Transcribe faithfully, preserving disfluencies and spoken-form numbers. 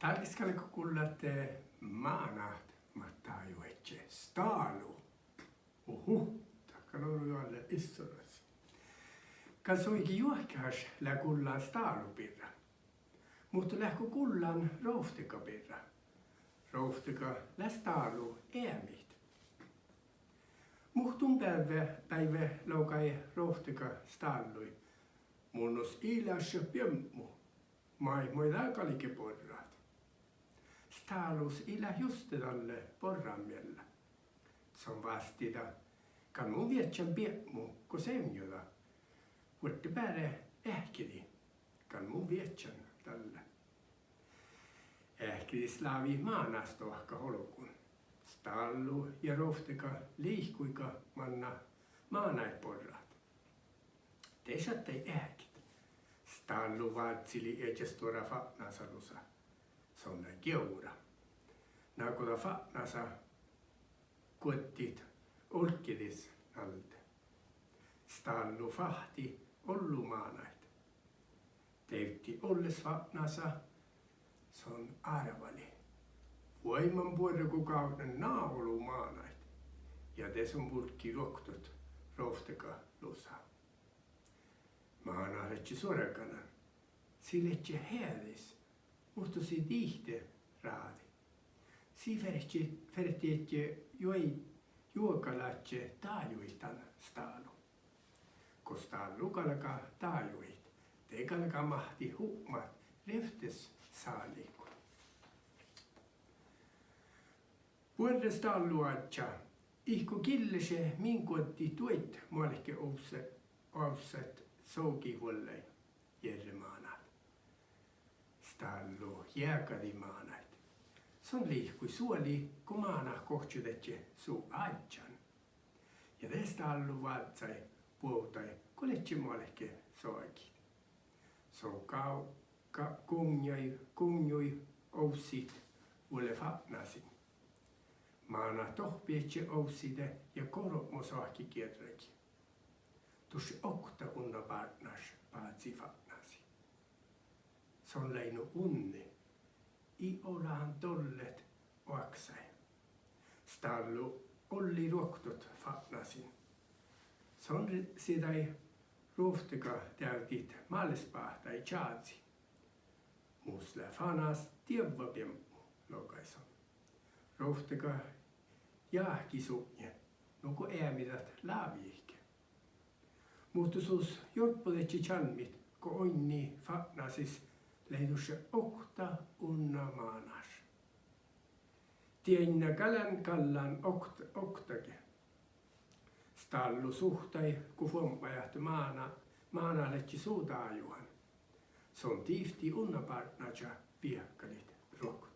Dál ges galgá gullat, eh, mánát mat dájuhedje stálu. Uhu, dat gal orui oalle issoras. Gal suigi juohkehaš lea gullan stálu birra. Muhto leatgo gullan Rovttega birra? Rovttega lea stálu eamit. Muhtun beaivve, beaivve logai Rovttega stállui: Munnos ii leaš biebmu, maid moai dá galge borrat. Stálus ii leat juste dalle borranmiella. Son vástida: Gal mun viežžan biebmu go sevnjoda. Vuordde beare eahkedii. Gal mun viežžan dalle. Eahkedis lávii mánástoahkat olgun. Stállu ja Rovttega liikuiga manná mánáid borrat. De šattai eahket. Stállu vázzilii iežas stuorra fatnasa lusa. Son lea gievra. Nagoda fatnasa guoddit olggidis alde. Stállu fáhtii ollu mánáid. Devddi olles fatnasa. Son árvalii: Vuoi man buorre go gávdnen ná olu mánáid. Ja de son vulggii ruoktot Rovttega lusa. Mánát ledje suorganan. Sii ledje heađis, muhto sii dihte ráđi. Sii ferte-, fertejit juo-, juogaládje dájuhit dan stálu. Go stállu galgá dájuhit, de galgá máhttit hupmat rievttes sáliiguin. Buorre stállu oažžá: Ii go gillešet min guoddit duoid moalke ovsse-, ovssat sogit vuollái, jerre mánát. Stállu jeagadii mánáid. Son liikui suoli go mánát gohčodedje su áddján. Ja de stállu vázzái vuovdái go ledje moalke sogit. Son gá-, gá-, guvnnjai, guvnnjui ovssit vuole fatnasiin. Mánát dohppidedje ovsside ja gorpmo soahkegierrái. Dušše okta unna bártnáš bázii fatnasiin. Son lei nu unni. Ii ol han dollet oaksái. Stállu ollii ruoktot fatnasiin. Son ri-, siđai Rovttega deavdit málesbáhta čázi. Mus lea fanas dievvabiebmu, logai son. Rovttega jáhkii sutnje, nugo eamidat lávejit. Muhto sus jorppodedje čalmmit go oinnii fatnasis lei dušše okta unna mánáš. Dieinna gal lean gallan okt-, okttage. Stállu suhtai go fuobmai ahte mána-, mánát ledje su dájuhan. Son divttii unna bártnáža viehkalit ruoktot.